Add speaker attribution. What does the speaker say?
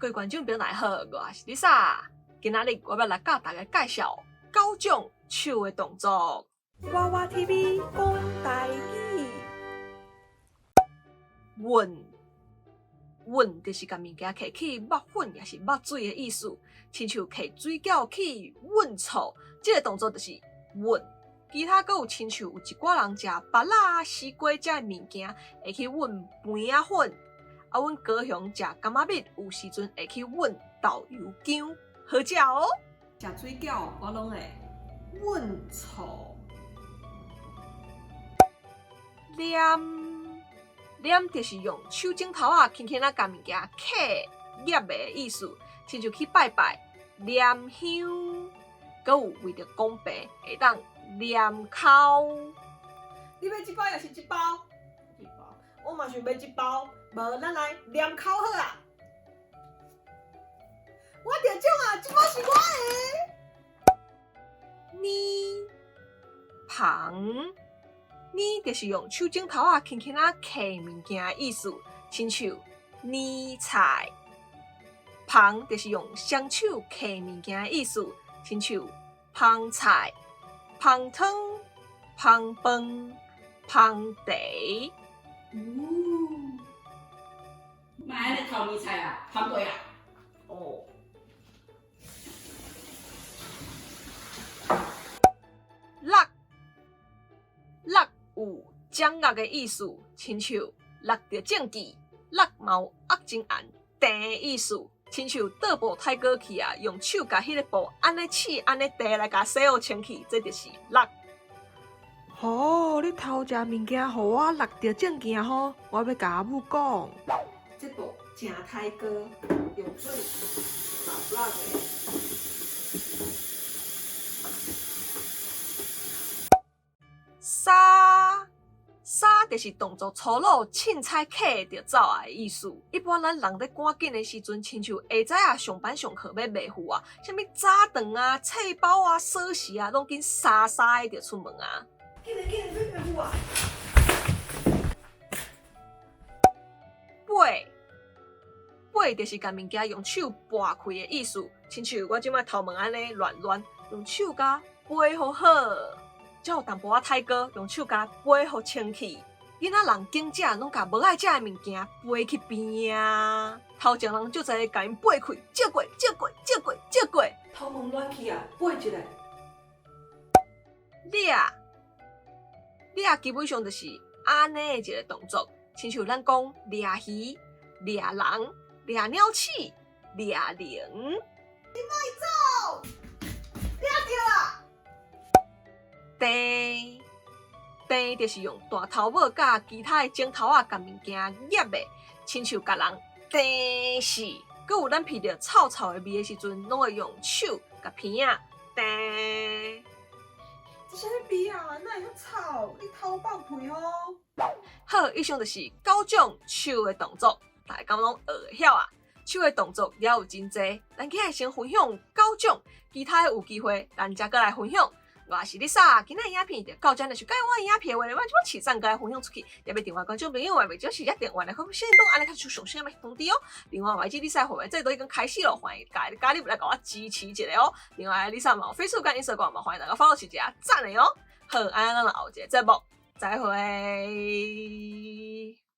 Speaker 1: 各位觀眾朋友大家好，我是 Lisa。今仔日我欲來佮大家介紹九種手的動作。娃娃 TV 講台語，勻勻就是共物件揢去抹粉，抑是抹水的意思。親像揢水餃去勻醋，這个動作就是勻。其他閣有親像有一寡人食芭樂、西瓜這的物件，會去勻梅仔粉。啊，阮高雄食柑仔蜜，有時陣會去勻豆油薑，好食哦。食水餃我攏會勻醋。黏黏就是用手指頭仔輕輕仔共物件磕夾的意思，親像去拜拜念香，閣有為著公平會當黏剾。你欲這包抑是這包？這包，我嘛想欲這包。無，咱來黏剾好啊！我著獎啊，這包是我的。捏捧捏就是用手指頭仔輕輕仔磕物件的意思，親像捏菜。捧就是用雙手磕物件的意思，親像捧菜、捧湯、捧飯、捧茶。
Speaker 2: 莫按呢偷物菜啊，犯罪啊！
Speaker 1: 哦。搦搦有掌握的意思，親像搦著證據，搦嘛有壓真絚定的意思，親像倒布太過去啊，用手共彼个布按呢試按呢地來共洗予清氣，這就是搦。吼，你偷食物件，予我搦著證據吼，我欲共阿母講。這布誠刣膏，用水淥淥的。捎捎就是動作粗魯、凊彩客就走啊的意思。一般咱人咧趕緊的時陣，親像下早啊上班上課欲袂赴啊，啥物早頓啊、冊包啊、鎖匙啊，攏緊捎捎的就出門啊。緊來緊來，欲袂赴啊！掰掰就是共物件用手掰開的意思，親像我這擺頭毛按呢亂亂，用手共掰予好，才有淡薄仔刣膏，用手共掰予清氣。囡仔人揀食，攏共無愛食的物件掰去邊啊！頭前人足濟共𪜶掰開，借過借過借過借過，頭毛亂去啊，掰一下。掠掠基本上就是按呢的一个動作。親像咱講掠魚、掠人、掠鳥鼠、掠龍。你莫走，掠著啦！碇碇就是用大頭拇佮其他的指頭仔共物件夾的，親像共人碇死。閣有咱聞著臭臭的味的時陣，攏會用手共鼻仔碇。這啥物味啊？哪會遐臭？你偷放屁哦！好，以上就是九種手的動作，大家敢攏學會曉啊？手的動作也有真濟，咱今日先分享九種，其他的有機會咱才閣來分享。我是 Lisa，今仔影片就到這，若是佮意我影片的話，我就起讚閣來分享出去，也欲訂閱觀眾朋友，也袂少是一訂閱來看限動，按呢較出上新的通知哦。另外，YG Lisa 會員制度已經開始咯，歡迎加加入來共我支持一下哦。另外，Lisa 嘛有 Facebook 佮 Instagram 嘛，歡迎大家 follow 一下，讚的哦。好，按呢咱後一個節目再會。